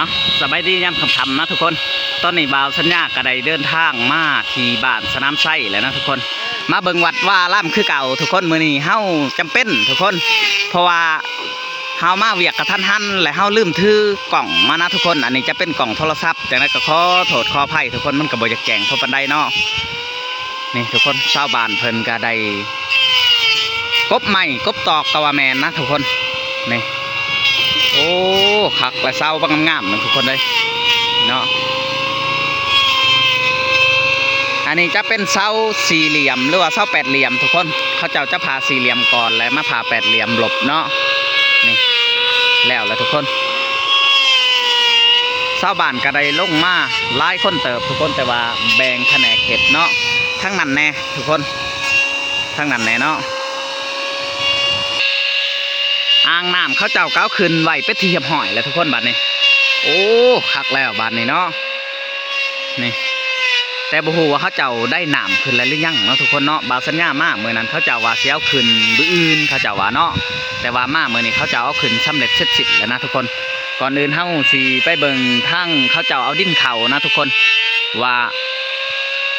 ເອົາ ສະບາຍດີຍາມຄ່ຳໆນະທຸກຄົນ. ຕອນນີ້ບ່າວສັນຍາກໍໄດ້ເດີນທາງມາທີ່ບ້ານສະໜາມໄຊແລ້ວນະທຸກຄົນ, ມາເບິ່ງວັດວາອາລາມຄືເກົ່າທຸກຄົນ. ມື້ນີ້ເຮົາຈຳເປັນທຸກຄົນ ເພາະວ່າເຮົາມາວຽກກະທັນຫັນ ແລະ ເຮົາລືມຖືກ້ອງມານະທຸກຄົນ. ອັນນີ້ຈະເປັນກ້ອງໂທລະສັບ, ຈັ່ງໃດກໍຂໍໂທດຂໍອະໄພທຸກຄົນ, ມັນກໍບໍ່ຢາກແຈ້ງພໍປານໃດເນາະ. ນີ້ທຸກຄົນ ຊາວບ້ານເພິ່ນກໍໄດ້ກົບໄມ້ກົບຕອກກໍວ່າແມ່ນນະທຸກຄົນ. ນີ້ ໂອ້ ຄັກ ແລະ ເສົາບັກງາມໆນະທຸກຄົນເອີຍເນາະ. ອັນນີ້ຈະເປັນເສົາສີ່ຫຼ່ຽມ ຫຼືວ່າເສົາແປດຫຼ່ຽມທຸກຄົນ, ເຂົາເຈົ້າຈະຜ່າສີ່ຫຼ່ຽມກ່ອນ ແລະ ມາຜ່າແປດຫຼ່ຽມລົບເນາະ. ນີ້ ແລ້ວລະທຸກຄົນ ຊາວບ້ານກໍໄດ້ລົງມາຫຼາຍຄົນເຕີບທຸກຄົນ, ແຕ່ວ່າແບ່ງຂະແໜກເຮັດເນາະ. ທາງນັ້ນແດ່ທຸກຄົນ ທາງນັ້ນແດ່ເນາະ. ອ່າງນ້ຳເຂົາເຈົ້າກໍເອົາຂຶ້ນໄວ້ເປັນທີ່ຮຽບຮ້ອຍແລ້ວທຸກຄົນບັດນີ້. ໂອ້ ຄັກແລ້ວບັດນີ້ເນາະ. ນີ້ ແຕ່ບໍ່ຮູ້ວ່າເຂົາເຈົ້າໄດ້ນ້ຳຂຶ້ນແລ້ວຫຼືຍັງເນາະທຸກຄົນເນາະ. ບ່າວສັນຍາມາມື້ນັ້ນ ເຂົາເຈົ້າວ່າຊິເອົາຂຶ້ນມື້ອື່ນ ເຂົາເຈົ້າວ່າເນາະ, ແຕ່ວ່າມາມື້ນີ້ເຂົາເຈົ້າເອົາຂຶ້ນສຳເລັດເສັດສິ້ນແລ້ວນະທຸກຄົນ. ກ່ອນອື່ນເຮົາຊິໄປເບິ່ງທາງເຂົາເຈົ້າເອົາດິນເຂົ້ານະທຸກຄົນ ວ່າ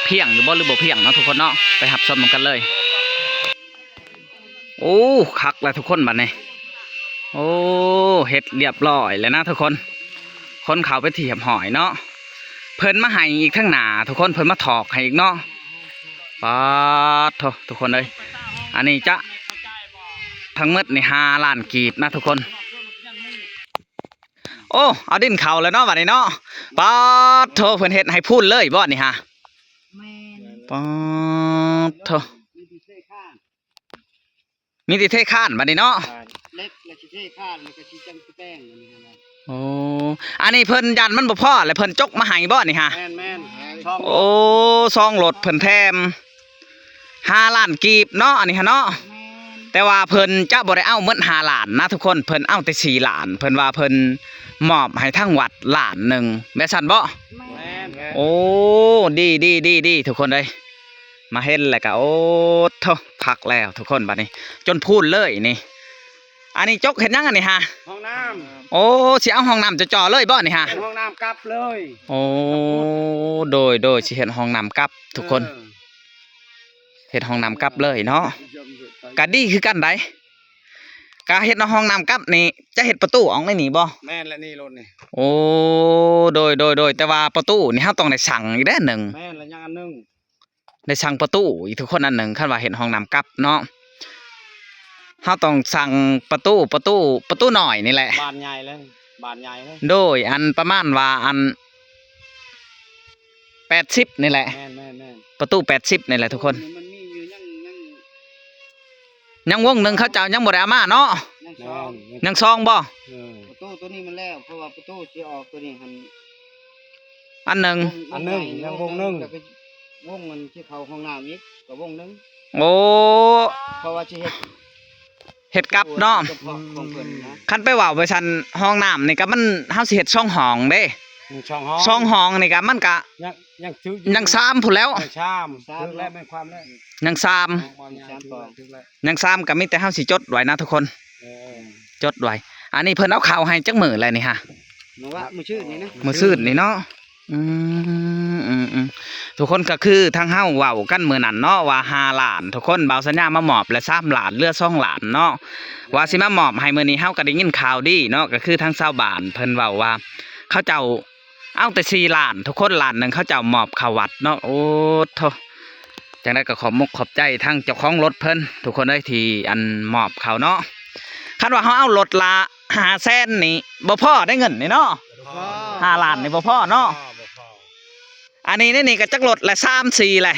ພຽງຢູ່ບໍ່ ຫຼືບໍ່ພຽງເນາະທຸກຄົນເນາະ. ໄປຮັບຊົມນຳກັນເລີຍ. ໂອ້ ຄັກແລ້ວທຸກຄົນບັດນີ້. ໂອ້ ເຮັດຮຽບຮ້ອຍແລ້ວນະທຸກຄົນ, ຂົນເຂົ້າເປັນທີ່ຮຽບຮ້ອຍເນາະ. ເພິ່ນມາໃຫ້ອີກທາງໜ້າທຸກຄົນ, ເພິ່ນມາຖອກໃຫ້ອີກເນາະ. ປາດໂທ້ ທຸກຄົນເອີຍ, ອັນນີ້ຈະທັງໝົດນີ້ຫ້າລ້ານກີບນະທຸກຄົນ. ໂອ້ ເອົາດິນເຂົ້າແລ້ວເນາະບັດນີ້ເນາະ. ປາດໂທ້ ເພິ່ນເຮັດໃຫ້ພູນເລີຍບໍ່ນີ້ຫາ? ແມ່ນ. ປາດໂທ້ ມີແຕ່ເທຄານບັດນີ້ເນາະ. ເຫຼັກແລ້ວຊິເທຄານ ແລ້ວກໍຊິຈັ່ງຊິແປງອັນນີ້ຫັ້ນນະ. ໂອ້ ອັນນີ້ເພິ່ນຢ້ານມັນບໍ່ພໍ ແລ້ວເພິ່ນຈົກມາໃຫ້ບໍ່ນີ້ຫາ? ແມ່ນໆ ໂອ້ ສອງລົດເພິ່ນແຖມ ຫ້າລ້ານກີບເນາະ ອັນນີ້ຫາເນາະ. ແມ່ນ. ແຕ່ວ່າເພິ່ນຈະບໍ່ໄດ້ເອົາໝົດຫ້າລ້ານນະທຸກຄົນ, ເພິ່ນເອົາແຕ່ສີ່ລ້ານ, ເພິ່ນວ່າເພິ່ນມອບໃຫ້ທາງວັດລ້ານໜຶ່ງ ແມ່ນຊັ້ນບໍ່? ແມ່ນ. ໂອ້ ດີໆໆໆ ທຸກຄົນເອີຍ. ມາເຫັນແລ້ວກໍ ໂອ້ໂທ້ ຄັກແລ້ວທຸກຄົນບັດນີ້ ຈົນພູນເລີຍນີ້. ອັນນີ້ຈົກເຮັດຫຍັງອັນນີ້ຫາ? ຫ້ອງນ້ຳ. ໂອ້ ຊິເອົາຫ້ອງນ້ຳຈໍ່ໆເລີຍບໍ່ນີ້ຫາ? ເຮັດຫ້ອງນ້ຳກັບເລີຍ. ໂອ້ ໂດຍໆ ຊິເຮັດຫ້ອງນ້ຳກັບທຸກຄົນ. ເອີ ເຮັດຫ້ອງນ້ຳກັບເລີຍເນາະ. ກໍດີຄືກັນໃດ໋ ກະເຮັດຫ້ອງນ້ຳກັບນີ້ ຈະເຮັດປະຕູອອກໃນນີ້ບໍ່? ແມ່ນແຫຼະ ນີ້ລົດນີ້. ໂອ້ ໂດຍໆໆ ແຕ່ວ່າປະຕູນີ້ເຮົາຕ້ອງໄດ້ສັ່ງອີກເດ້ໜຶ່ງ. ແມ່ນແຫຼະ ຍັງອັນໜຶ່ງ. ໄດ້ສັ່ງປະຕູອີກທຸກຄົນອັນໜຶ່ງ ຄັນວ່າເຮັດຫ້ອງນ້ຳກັບເນາະ. ເຮົາຕ້ອງສັ່ງປະຕູ ປະຕູ ປະຕູນ້ອຍນີ້ແຫຼະ. ບານໃຫຍ່ເລີຍ ບານໃຫຍ່ເລີຍ. ໂດຍ ອັນປະມານວ່າອັນ ແປດສິບນີ້ແຫຼະ. ແມ່ນໆໆ ປະຕູແປດສິບນີ້ແຫຼະທຸກຄົນ. ມັນມີຢູ່ ຍັງ ຍັງ ຍັງວົງໜຶ່ງ ເຂົາເຈົ້າຍັງບໍ່ໄດ້ເອົາມາເນາະ. ຍັງສອງ. ແມ່ນ ຍັງສອງບໍ່? ເອີ ປະຕູໂຕນີ້ມັນແລ້ວ ເພາະວ່າປະຕູຊິອອກໂຕນີ້ຫັ້ນ ອັນໜຶ່ງ ອັນໜຶ່ງ ຍັງວົງໜຶ່ງ ແລ້ວກໍວົງອັນຊິເຂົ້າຫ້ອງນ້ຳອີກກໍວົງໜຶ່ງ. ໂອ້ ເພາະວ່າຊິເຮັດ ເຮັດກັບເນາະ. ເພາະຂອງເພິ່ນນະ ຄັນໄປເວົ້າໄປຊັ້ນ ຫ້ອງນ້ຳນີ້ກໍມັນ ເຮົາຊິເຮັດສອງຫ້ອງເດ້. ສອງຫ້ອງ ສອງຫ້ອງນີ້ກໍມັນກໍ ຍັງ ຍັງຖືກຢູ່ ຍັງສາມພຸ້ນແລ້ວ. ເອີ ສາມ ສາມ ຖືກແລ້ວ ແມ່ນຄວາມແລ້ວ ຍັງສາມ ສາມ ຖືກແລ້ວ ຖືກແລ້ວ ຍັງສາມ ກໍມີແຕ່ເຮົາຊິຈົດໄວ້ນະທຸກຄົນ. ເອີ ຈົດໄວ້. ອັນນີ້ເພິ່ນເອົາເຂົ້າໃຫ້ຈັກມື້ແລ້ວນີ້ຫາ? ມື້ວະ ມື້ຊືນນີ້ນະ ມື້ຊືນນີ້ເນາະ. ອືມ ອືມ ອືມ ທຸກຄົນ ກໍຄືທາງເຮົາເວົ້າກັນມື້ນັ້ນເນາະ ວ່າຫ້າລ້ານ ທຸກຄົນ ບ່າວສັນຍາມາມອບແລ້ວສາມລ້ານ ເຫຼືອສອງລ້ານເນາະ ວ່າຊິມາມອບໃຫ້. ມື້ນີ້ເຮົາກໍໄດ້ຍິນຂ່າວດີເນາະ ກໍຄືທາງຊາວບ້ານເພິ່ນເວົ້າວ່າ ເຂົາເຈົ້າ ເອົາແຕ່ສີ່ລ້ານ ທຸກຄົນ ລ້ານໜຶ່ງ ເຂົາເຈົ້າມອບເຂົ້າວັດເນາະ. ໂອ້ໂທ້ ຈັ່ງໃດກໍຂອບມົກຂອບໃຈທາງເຈົ້າຂອງລົດເພິ່ນ ທຸກຄົນເອີຍ ທີ່ອັນມອບເຂົ້າເນາະ. ຄັນວ່າເຮົາເອົາລົດລະຫ້າແສນນີ້ ບໍ່ພໍໄດ້ເງິນນີ້ເນາະ. ບໍ່ພໍ ຫ້າລ້ານນີ້ບໍ່ພໍເນາະ. ບໍ່ພໍ ບໍ່ພໍ. ອັນນີ້ໃນນີ້ກໍຈັກລົດລະ ສາມ ສີ່ ແຫຼະ.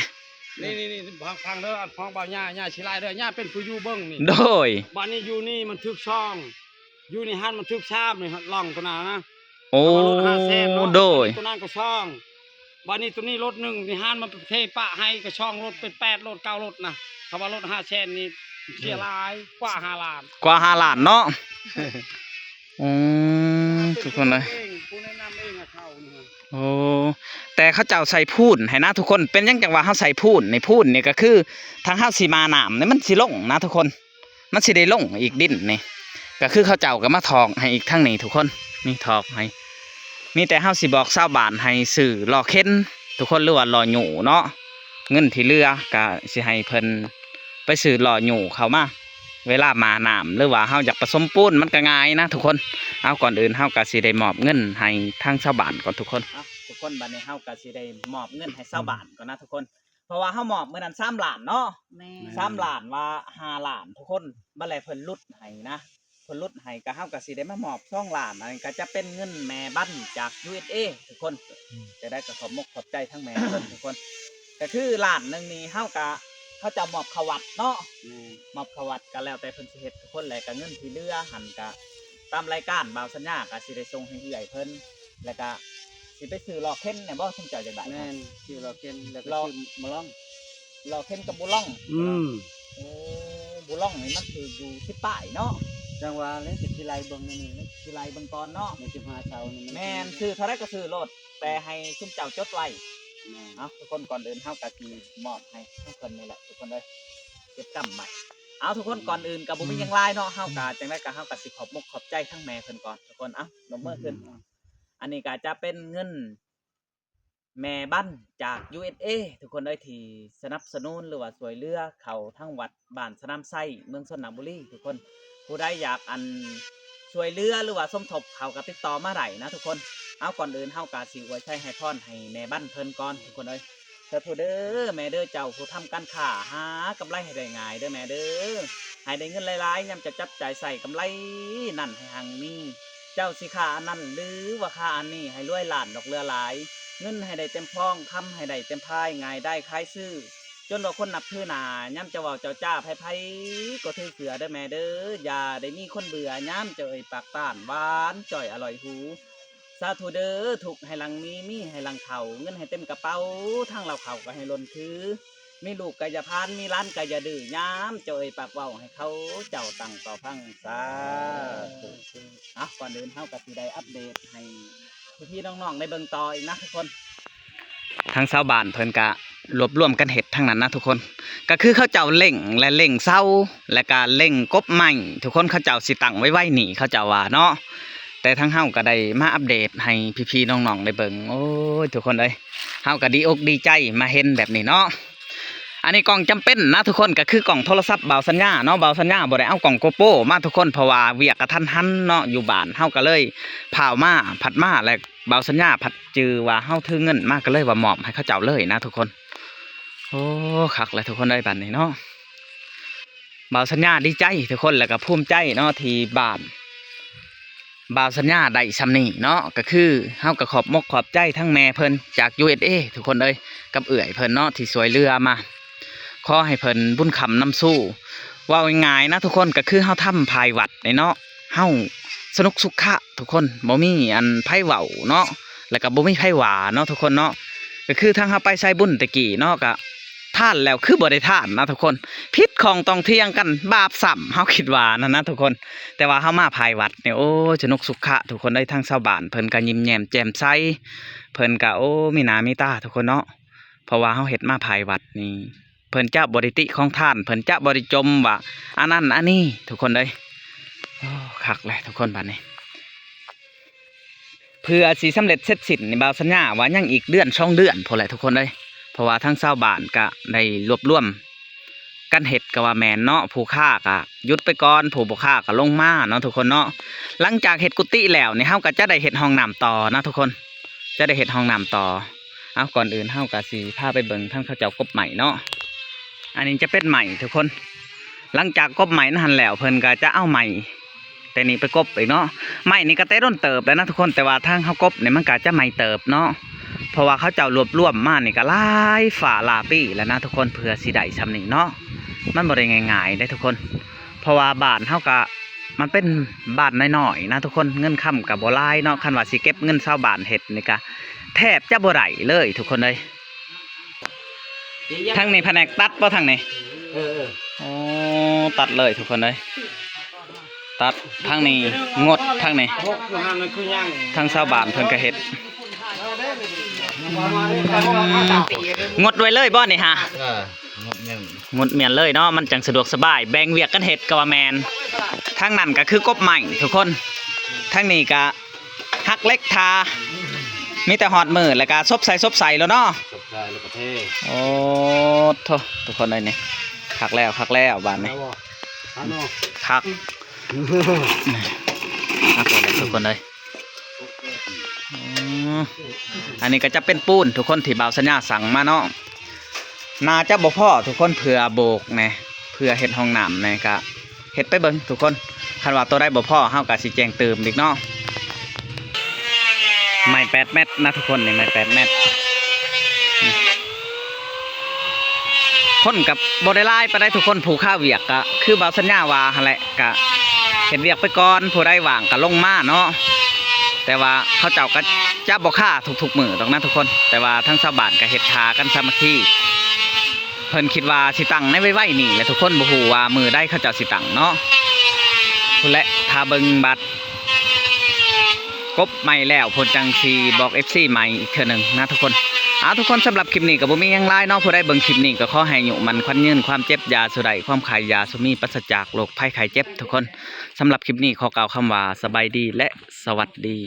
ນີ້ໆໆ ຟັງເດີ ອັນຂອງບ່າວຍ່າ ຍ່າຊິໄລ່ເດີ ຍ່າເປັນຜູ້ຢູ່ເບິ່ງນີ້. ໂດຍ ບາດນີ້ຢູ່ນີ້ມັນຖືກສອງ ຢູ່ໃນຫັ້ນມັນຖືກສາມ ນີ້ຮ່ອງຕົວນັ້ນນະ. ໂອ້ ເອົາມາລົດຫ້າແສນເນາະ. ໂດຍ ຕົວນັ້ນກໍສອງ ບາດນີ້ຕົວນີ້ລົດໜຶ່ງ ໃນຮ້ານມັນເທປະໃຫ້ກໍສອງລົດ ເປັນແປດລົດ ເກົ້າລົດນະ. ຄຳວ່າລົດຫ້າແສນນີ້ເສຍຫຼາຍກວ່າຫ້າລ້ານ ກວ່າຫ້າລ້ານເນາະ. ອືມ ທຸກຄົນເອີຍ ຜູ້ແນະນຳເອງ ເຂົານີ້. ໂອ້ ແຕ່ເຂົາເຈົ້າໃສ່ພູນໃຫ້ນະທຸກຄົນ. ເປັນຫຍັງຈັ່ງວ່າເຮົາໃສ່ພູນນີ້? ພູນນີ້ກໍຄືທາງເຮົາຊິມານ້ຳນີ້ມັນຊິລົງນະທຸກຄົນ. ມັນຊິໄດ້ລົງອີກດິນນີ້ ກໍຄືເຂົາເຈົ້າກໍມາຖອກໃຫ້ອີກທາງນີ້ທຸກຄົນ. ນີ້ຖອກໃຫ້ ມີແຕ່ເຮົາຊິບອກຊາວບ້ານໃຫ້ຊື້ລໍ້ເຂັນທຸກຄົນ ຫຼືວ່າລໍ້ຍູ້ເນາະ. ເງິນທີ່ເຫຼືອກະຊິໃຫ້ເພິ່ນໄປຊື້ລໍ້ຍູ້ເຂົ້າມາ ເວລາມານ້ຳ ຫຼືວ່າເຮົາຢາກປະສົມປູນ ມັນກະງ່າຍນະທຸກຄົນ. ເອົາ ກ່ອນອື່ນເຮົາກະຊິໄດ້ມອບເງິນໃຫ້ທາງຊາວບ້ານກ່ອນທຸກຄົນ. ເອົາ ທຸກຄົນ ບາດນີ້ເຮົາກະຊິໄດ້ມອບເງິນໃຫ້ຊາວບ້ານກ່ອນນະທຸກຄົນ. ເພາະວ່າເຮົາມອບມື້ນັ້ນສາມລ້ານເນາະ. ແມ່ນ ສາມລ້ານວ່າຫ້າລ້ານທຸກຄົນ ບາດແລ້ວເພິ່ນຫຼຸດໃຫ້ນະ ເພິ່ນຫຼຸດໃຫ້ ກະເຮົາກະຊິໄດ້ມາມອບສອງລ້ານ. ອັນນີ້ກະຈະເປັນເງິນແມ່ບັນຈາກ ຢູເອສເອ ທຸກຄົນ. ອືມ ຈັ່ງໃດກະຂອບມົກຂອບໃຈທັງແມ່ເພິ່ນທຸກຄົນ. ກະຄືລ້ານໜຶ່ງນີ້ເຮົາກະ ເຂົາເຈົ້າມອບເຂົ້າວັດເນາະ. ແມ່ນ ມອບເຂົ້າວັດ ກະແລ້ວແຕ່ເພິ່ນຊິເຮັດທຸກຄົນ. ແລ້ວກະເງິນທີ່ເຫຼືອຫັ້ນກະ ຕາມລາຍການບ່າວສັນຍາກະຊິໄດ້ສົ່ງໃຫ້ເອື້ອຍເພິ່ນ ແລ້ວກະຊິໄປຊື້ລໍ້ເຂັນແມ່ນບໍ່ ຊຸມເຈົ້າຢາກໄດ້? ແມ່ນ ຊື້ລໍ້ເຂັນ ແລ້ວກະ ລໍ້ ຊື້ໝໍລອງ ລໍ້ເຂັນກັບບູລອງ. ອືມ ໂອ້ ບູລອງນີ້ມັນຖືກຢູ່ສິບປາຍເນາະ. ຈັ່ງວ່າແລ້ວ ຊິໄລ່ເບິ່ງແນວນີ້ ຊິໄລ່ເບິ່ງກ່ອນເນາະ. ໃນສິບຫ້າເສົານີ້ ແມ່ນ ຊື້ເທົ່າໃດກະຊື້ໂລດ ແຕ່ໃຫ້ຊຸມເຈົ້າຈົດໄວ້. ແມ່ນ ເອົາ ທຸກຄົນ ກ່ອນອື່ນເຮົາກະຊິມອບໃຫ້ເພິ່ນນີ້ແຫຼະທຸກຄົນເອີຍ ເກັບກຳໄວ້. ເອົາ ທຸກຄົນ ກ່ອນອື່ນກະບໍ່ມີຫຍັງຫຼາຍເນາະ ເຮົາກະ ອືມ ຈັ່ງໃດກະເຮົາກະຊິຂອບມົກຂອບໃຈທັງແມ່ເພິ່ນກ່ອນທຸກຄົນ. ເອົາ ນົບມືຂຶ້ນ. ອືມ ອັນນີ້ກະຈະເປັນເງິນແມ່ບັນຈາກ ຢູເອສເອ ທຸກຄົນເອີຍ ທີ່ສະໜັບສະໜູນ ຫຼືວ່າຊ່ວຍເຫຼືອເຂົ້າທາງວັດບ້ານສະໜາມໄຊ ເມືອງຊົນນະບູລີທຸກຄົນ. ຜູ້ໃດຢາກ ອັນ ຊ່ວຍເຫຼືອ ຫຼືວ່າສົມທົບເຂົ້າກະຕິດຕໍ່ມາໄດ້ນະທຸກຄົນ. ເອົາ ກ່ອນອື່ນເຮົາກະຊິອວຍໄຊໃຫ້ພອນໃຫ້ແມ່ບັນເພິ່ນກ່ອນທຸກຄົນເອີຍ. ສາທຸເດີແມ່ເດີ ເຈົ້າຜູ້ທຳການຄ້າ ຫາກຳໄລໃຫ້ໄດ້ງ່າຍເດີແມ່ເດີ ໃຫ້ໄດ້ເງິນຫຼາຍໆ ຍາມເຈົ້າຈັບຈ່າຍໃຊ້ກຳໄລນັ້ນໃຫ້ຮັ່ງມີ. ເຈົ້າຊິຄ້າອັນນັ້ນ ຫຼືວ່າຄ້າອັນນີ້ ໃຫ້ລວຍລ້ານດອກເຫຼືອຫຼາຍ ເງິນໃຫ້ໄດ້ເຕັມພອງ ຄຳໃຫ້ໄດ້ເຕັມພາຍ ງ່າຍໄດ້ຂາຍຊື້ ຈົນວ່າຄົນນັບຖືໜ້າ ຍາມເຈົ້າເວົ້າເຈົ້າຈາໃຜໆກໍຖືເຊື່ອເດີແມ່ເດີ. ຢ່າໄດ້ມີຄົນເບື່ອ ຍາມເຈົ້າເອີ່ຍປາກຕ້ານ ຫວານຈ່ອຍອະລ່ອຍຫູ. ສາທຸເດີ ທຸກໃຫ້ຮັ່ງມີ ມີໃຫ້ຮັ່ງເຂົ້າ ເງິນໃຫ້ເຕັມກະເປົາ ທາງລາວເຂົ້າກະໃຫ້ລົ້ນຄື ມີລູກກະຢ່າພານ ມີຫຼານກະຢ່າດື້ ຍາມເຈົ້າເອີ່ຍປາກເວົ້າ ໃຫ້ເຂົາເຈົ້າຕັ້ງຕໍ່ຟັງ. ສາທຸ. ເອົາ ກ່ອນອື່ນເຮົາກະຊິໄດ້ອັບເດດໃຫ້ພີ່ໆນ້ອງໆໄດ້ເບິ່ງຕໍ່ອີກນະທຸກຄົນ. ທາງຊາວບ້ານເພິ່ນກະລວບລວມກັນເຮັດທັງນັ້ນນະທຸກຄົນ ກະຄືເຂົາເຈົ້າເລັ່ງ ແລະ ເລັ່ງເຊົາ ແລະ ກະເລັ່ງກົບໄມ້ທຸກຄົນ ເຂົາເຈົ້າຊິຕັ້ງໄວໆນີ້ ເຂົາເຈົ້າວ່າເນາະ. ແຕ່ທາງເຮົາກະໄດ້ມາອັບເດດໃຫ້ພີ່ໆນ້ອງໆໄດ້ເບິ່ງ. ໂອ້ຍ ທຸກຄົນເອີຍ ເຮົາກະດີອົກດີໃຈມາເຫັນແບບນີ້ເນາະ. ອັນນີ້ກ້ອງຈຳເປັນນະທຸກຄົນ ກະຄືກ້ອງໂທລະສັບບ່າວສັນຍາເນາະ. ບ່າວສັນຍາບໍ່ໄດ້ເອົາກ້ອງໂກໂປມາທຸກຄົນ ເພາະວ່າວຽກກະທັນຫັນເນາະ ຢູ່ບ້ານເຮົາກະເລີຍພ້າວມາ ພັດມາ ແລະ ບ່າວສັນຍາພັດຈື່ວ່າເຮົາຖືເງິນມາ ກະເລີຍວ່າມອບໃຫ້ເຂົາເຈົ້າເລີຍນະທຸກຄົນ. ໂອ້ ຄັກແຫຼະທຸກຄົນເອີຍ ບາດນີ້ເນາະ. ບ່າວສັນຍາດີໃຈທຸກຄົນ ແລ້ວກະພູມໃຈເນາະ ທີ່ບ້ານບ່າວສັນຍາໄດ້ຊ່ຳນີ້ເນາະ. ກະຄືເຮົາກະຂອບມົກຂອບໃຈທັງແມ່ເພິ່ນຈາກ ຢູເອສເອ ທຸກຄົນເອີຍ ກັບເອື້ອຍເພິ່ນເນາະ ທີ່ຊ່ວຍເຫຼືອມາ. ຂໍໃຫ້ເພິ່ນບຸນຄ້ຳນຳຊູ. ເວົ້າງ່າຍໆນະທຸກຄົນ ກະຄືເຮົາທຳພາຍວັດນີ້ເນາະ ເຮົາສະໜຸກສຸກຂະທຸກຄົນ ບໍ່ມີອັນໃຜເວົ້າເນາະ ແລ້ວກະບໍ່ມີໃຜວ່າເນາະທຸກຄົນເນາະ. ກະຄືທາງເຮົາໄປສາຍບຸນແຕ່ກີ້ເນາະ ກະທານແລ້ວຄືບໍ່ໄດ້ທານນະທຸກຄົນ ຜິດຂ້ອງຕ້ອງຖຽງກັນ ບາບຊ້ຳ ເຮົາຄິດວ່ານັ້ນນະທຸກຄົນ. ແຕ່ວ່າເຮົາມາພາຍວັດນີ້ ໂອ້ຍ ສະໜຸກສຸກຂະທຸກຄົນເອີຍ. ທາງຊາວບ້ານເພິ່ນກະຍິ້ມແຍ້ມແຈ່ມໃສ ເພິ່ນກະ ໂອ້ ມີໜ້າມີຕາທຸກຄົນເນາະ. ເພາະວ່າເຮົາເຮັດມາພາຍວັດນີ້ ເພິ່ນຈະບໍ່ໄດ້ຕິຂອງທ່ານ ເພິ່ນຈະບໍ່ໄດ້ຈົ່ມວ່າອັນນັ້ນອັນນີ້ທຸກຄົນເອີຍ. ໂອ້ ຄັກແຫຼະທຸກຄົນ ບາດນີ້ ເພື່ອຊິສຳເລັດເສັດສິ້ນນີ້ ບ່າວສັນຍາວ່າຍັງອີກເດືອນສອງເດືອນພຸ້ນແຫຼະທຸກຄົນເອີຍ. ເພາະວ່າທາງຊາວບ້ານກະໄດ້ລວບລວມກັນເຮັດກະວ່າແມ່ນເນາະ ຜູ້ຄ້າກະຢຸດໄປກ່ອນ ຜູ້ບໍ່ຄ້າກະລົງມາເນາະທຸກຄົນເນາະ. ຫຼັງຈາກເຮັດກຸຕິແລ້ວນີ້ ເຮົາກະຈະໄດ້ເຮັດຫ້ອງນ້ຳຕໍ່ນະທຸກຄົນ ຈະໄດ້ເຮັດຫ້ອງນ້ຳຕໍ່. ເອົາ ກ່ອນອື່ນເຮົາກະຊິພາໄປເບິ່ງທາງເຂົາເຈົ້າກົບໄມ້ເນາະ. ອັນນີ້ຈະເປັນໄມ້ທຸກຄົນ ຫຼັງຈາກກົບໄມ້ນັ້ນຫັ້ນແລ້ວ ເພິ່ນກະຈະເອົາໄມ້ແຕ່ນີ້ໄປກົບອີກເນາະ. ໄມ້ນີ້ກະແຕ່ດົນເຕີບແລ້ວນະທຸກຄົນ ແຕ່ວ່າທາງເຮົາກົບນີ້ມັນກະຈະໃໝ່ເຕີບເນາະ ເພາະວ່າເຂົາເຈົ້າລວບລວມມານີ້ກະຫຼາຍຟ້າຫຼາຍປີແລ້ວນະທຸກຄົນ ເພື່ອຊິໄດ້ຊ່ຳນີ້ເນາະ ມັນບໍ່ໄດ້ງ່າຍໆເດ້ທຸກຄົນ. ເພາະວ່າບ້ານເຮົາກະ ມັນເປັນບ້ານນ້ອຍໆນະທຸກຄົນ ເງິນຄຳກະບໍ່ຫຼາຍເນາະ. ຄັນວ່າຊິເກັບເງິນຊາວບ້ານເຮັດນີ້ກະແທບຈະບໍ່ໄດ້ເລີຍທຸກຄົນເອີຍ. ທາງນີ້ພະແນກຕັດບໍ່ທາງນີ້? ເອີໆ ໂອ້ ຕັດເລີຍທຸກຄົນເອີຍ ຕັດ. ທາງນີ້ງົດ ທາງນີ້ ທາງຊາວບ້ານເພິ່ນກະເຮັດ ງົດໄວ້ເລີຍບໍ່ນີ້ຫາ? ເອີ ງົດແມ່ນ ງົດແມ່ນເລີຍເນາະ ມັນຈັ່ງສະດວກສະບາຍ ແບ່ງວຽກກັນເຮັດກະວ່າແມ່ນ. ທາງນັ້ນກະຄືກົບໄມ້ທຸກຄົນ ທາງນີ້ກະຫັກເຫຼັກທາ ມີແຕ່ຮອດມື້ແລ້ວກະສົບໃສ່ສົບໃສ່ໂລດເນາະ. ສົບໃສ່ແລ້ວກະເທ. ໂອ້ໂທ້ ທຸກຄົນເອີຍ ນີ້ຄັກແລ້ວ ຄັກແລ້ວບາດນີ້. ຄັກ ຄັກແລ້ວທຸກຄົນເອີຍ. ອືມ ອັນນີ້ກໍຈະເປັນປູນທຸກຄົນ ທີ່ບ່າວສັນຍາສັ່ງມາເນາະ. ໜ້າຈະບໍ່ພໍທຸກຄົນ ເພື່ອໂບກແດ່ ເພື່ອເຮັດຫ້ອງນ້ຳແດ່ ກະເຮັດໄປເບິ່ງທຸກຄົນ. ຄັນວ່າໂຕໃດບໍ່ພໍ ເຮົາກະຊິແຈ້ງເຕີມອີກເນາະ. ໄມ້ແປດແມັດນະທຸກຄົນ ນີ້ໄມ້ແປດແມັດ. ຄົນກໍບໍ່ໄດ້ຫຼາຍປານໃດທຸກຄົນ ຜູ້ຄາວຽກກໍຄືບ່າວສັນຍາວ່າຫັ້ນແຫຼະ ກະເຮັດວຽກໄປກ່ອນ ຜູ້ໃດວ່າງກໍລົງມາເນາະ. ແຕ່ວ່າເຂົາເຈົ້າກໍຈະບໍ່ຄາທຸກໆມື້ດອກນະທຸກຄົນ ແຕ່ວ່າທາງຊາວບ້ານກໍເຮັດຖ້າກັນສາມັກຄີ. ເພິ່ນຄິດວ່າຊິຕັ້ງໃນໄວໆນີ້ແຫຼະທຸກຄົນ ບໍ່ຮູ້ວ່າມື້ໃດເຂົາເຈົ້າຊິຕັ້ງເນາະ. ພຸ້ນແຫຼະ ຖ້າເບິ່ງບັດ ກົບໄມ້ແລ້ວພຸ້ນ ຈັ່ງຊິບອກເອັຟຊີໃໝ່ອີກເທື່ອໜຶ່ງນະທຸກຄົນ. ເອົາ ທຸກຄົນ ສຳລັບຄລິບນີ້ກໍບໍ່ມີຫຍັງຫຼາຍເນາະ. ຜູ້ໃດເບິ່ງຄລິບນີ້ກໍຂໍໃຫ້ອາຍຸໝັ້ນຂວັນຍືນ ຄວາມເຈັບຢ່າສູ່ໄດ້ ຄວາມໄຂ້ຢ່າສູ່ມີ ປາສະຈາກໂລກໄພໄຂ້ເຈັບທຸກຄົນ. ສຳລັບຄລິບນີ້ຂໍກ່າວຄຳວ່າສະບາຍດີ ແລະ ສະຫວັດດີ.